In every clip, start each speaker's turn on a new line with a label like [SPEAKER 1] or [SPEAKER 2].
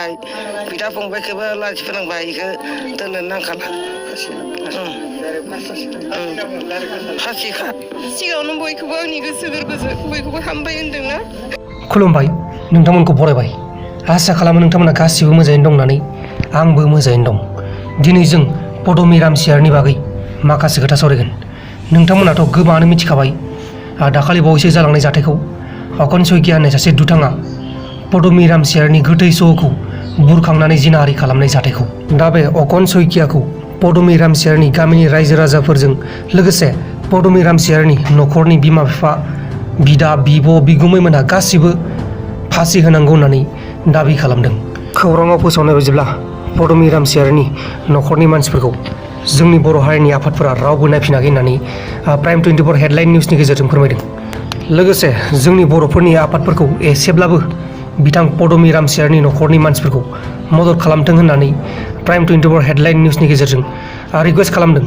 [SPEAKER 1] फोरोंबाय बिदा फंबायखौबो लाजि फोरोंबाय इखौ दोननो नांखाला फासिखा सिगाङावनो बयखौबो आंनि गोसो गोरबोजों बयखौबो हामबाय होनदोंना
[SPEAKER 2] खुलुमबाय नोंथांमोनखौ बरायबाय आसा खालामो नोंथांमोना गासिबो मोजाङैनो दं होननानै आंबो मोजाङैनो दं दिनै जों पदमि रामसियारनि बागै माखासे खोथा सावरायगोन नोंथांमोनाथ' गोबाङानो मिथिखाबाय दाखालि बावैसो जालांनाय जाथायखौ अकन सयकिया होननाय सासे दुथाङा पदमि रामसियारनि गोथै सह'खौ बुरखांनानै जिनाहारि खालामनाय जाथायखौ दा बे अकन सयकियाखौ पदमि रामसियारनि गामिनि रायजो राजाफोरजों लोगोसे पदमि रामसियारनि न'खरनि बिमा बिफा बिदा बिब' बिगुमैमोनहा गासिबो फासि होनांगौ होननानै दाबि खालामदों खौराङाव फोसावनाय बायदिब्ला पदमि रामसियारनि न'खरनि मानसिफोरखौ जोंनि बर' हारिनि आफादफोरा रावबो नायफिनाखै होननानै प्राइम 24 हेडलाइन निउसनि गेजेरजों फोरमायदों लोगोसे जोंनि बर'फोरनि आफादफोरखौ एसेब्लाबो बिथां पदमि रामसियारनि न'खरनि मानसिफोरखौ मदद खालामथों होननानै प्राइम 24 हेडलाइन निउसनि गेजेरजों रिकुवेस्ट खालामदों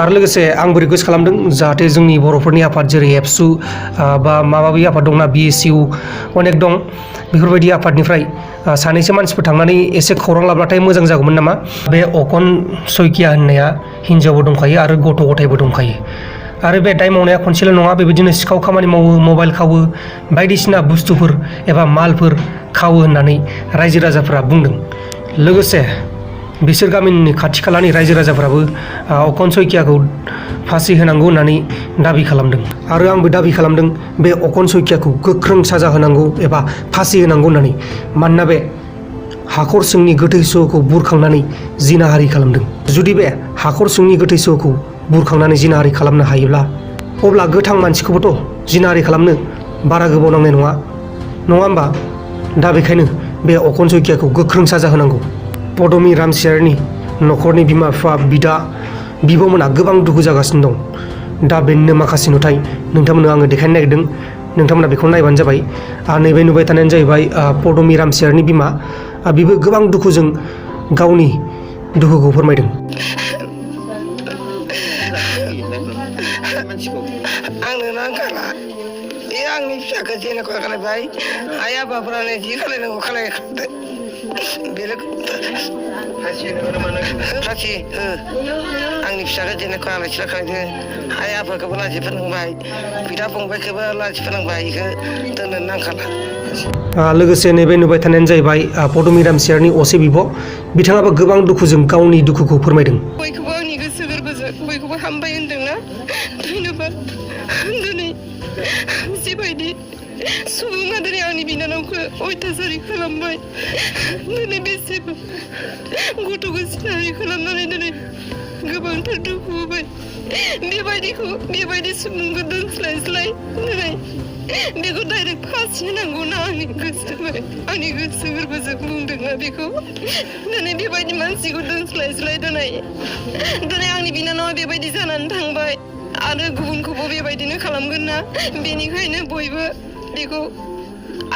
[SPEAKER 2] आरो लोगोसे आंबो रिकुवेस्ट खालामदों जाहाथे जोंनि बर'फोरनि आफाद जेरै एबसु बा माबा माबि आफाद दंना BSU अनेक दं बेफोरबायदि आफादनिफ्राय सानैसो मानसिफोर थांनानै एसे खौरां लाब्लाथाय मोजां जागौमोन नामा बे अकन सयकिया होननाया हिन्जावबो दंखायो आरो गथ' गथायबो दंखायो आरो बे दाय मावनाया खनसेल' नङा बेबायदिनो सिखाव खामानि मावो मबाइल खावो बायदिसिना बुस्थुफोर एबा मालफोर खावो होननानै रायजो राजाफोरा बुंदों लोगोसे बिसोर गामिनि खाथि खालानि रायजो राजाफोराबो अकन सयकियाखौ फासि होनांगौ होननानै दाबि खालामदों आरो आंबो दाबि खालामदों बे अकन सयकियाखौ गोख्रों साजा होनांगौ एबा फासि होनांगौ होननानै मानोना बे हाखर सिंनि गोथै सह'खौ बुरखांनानै जिनाहारि खालामदों जुदि बे हाखर सिंनि गोथै सह'खौ बुरखांनानै जिनाहारि खालामनो हायोब्ला अब्ला गोथां मानसिखौबोथ' जिनाहारि खालामनो बारा गोबाव नांनाय नङा होमबा दा बेखायनो बे अकन सयकियाखौ गोख्रों साजा होनांगौ पदमि रामसियारनि न'खरनि बिमा बिफा बिदा बिब'मोनहा गोबां दुखु जागासिनो दं दा बेनिनो माखासे नुथाय नोंथांमोननो आङो देखायनो नागिरदों नोंथांमोना बेखौ नायबानो जाबाय नैबे नुबाय थानायानो जाहैबाय पदमि रामसियारनि बिमा बिबो गोबां दुखुजों गावनि दुखुखौ फोरमायदों
[SPEAKER 1] आंनो नांखाला बे आंनि फिसाखौ जेनेखा खालामबाय आइ आफाफ्रानो जि खालायनांगौ खालामदो बेलेग फासि आंनि फिसाखौ जेनेखा आलासि खालामदो आइ आफाखौबो लाजि फोरोंबाय बिदा फंबायखौबो लाजि फोरोंबाय इखौ दोननो नांखाला
[SPEAKER 2] लोगोसे नैबे नुबाय थानायानो जाहैबाय पदमि रामसियारनि असे बिब' बिथाङाबो गोबां दुखुजों गावनि दुखुखौ फोरमायदों
[SPEAKER 1] बयखौबो आंनि गोसो गोरबोजों बयखौबो हामबाय होनदोंना धन्यबाद दिनै जिबायदि सुबुङा दिनै आंनि बिनानावखौ अयथासारि खालामबाय दिनै बेसेबो गथ'खौ सिनारि खालामनानै दिनै गोबांथार दुखु होबाय बेबायदि सुबुंखौ दोनस्लायस्लाय दिनै बेखौ डाइरेक्ट फासि होनांगौना आंनि गोसो गोरबोजों बुंदोंना बेखौ दिनै बेबायदि मानसिखौ दोनस्लायस्लाय दिनै आंनि बिनानावा बेबायदि जानानै थांबाय आरो गुबुनखौबो बेबायदिनो खालामगोन ना बेनिखायनो बयबो बेखौ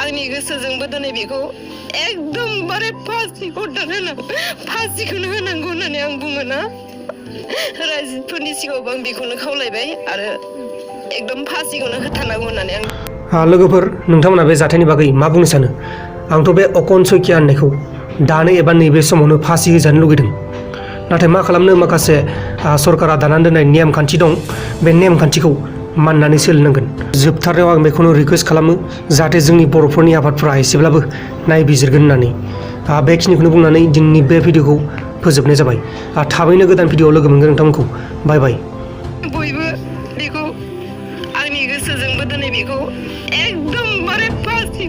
[SPEAKER 1] आंनि गोसोजोंबो दिनै बेखौ एकदमबारे फासिखौनो होनांगौ होननानै आं बुङो ना रायजोफोरनि सिगाङावबो आं बेखौनो खावलायबाय आरो एकदम फासिखौनो होथारनांगौ होननानै आं
[SPEAKER 2] लोगोफोर नोंथांमोना बे जाथायनि बागै मा बुंनो सानो आंथ' बे अकन सयकिया होननायखौ दानो एबा नैबे समावनो फासि होजानो लुगैदों नाथाय मा खालामनो माखासे सरकारा दानानै दोननाय नेमखान्थि दं बे नेमखान्थिखौ मानिनानै सोलिनांगोन जोबथारनायाव आं बेखौनो रिकुवेस्ट खालामो जाहाथे जोंनि बर'फोरनि आफादफोरा एसेब्लाबो नायबिजिरगोन होननानै बेखिनिखौनो बुंनानै दिनैनि बे भिडिअखौ फोजोबनाय जाबाय थाबैनो गोदान भिडिअआव लोगो मोनगोन नोंथांमोनखौ बाय बाय
[SPEAKER 1] बयबो बेखौ आंनि गोसोजोंबो दिनै बेखौ एकदमबारे फासि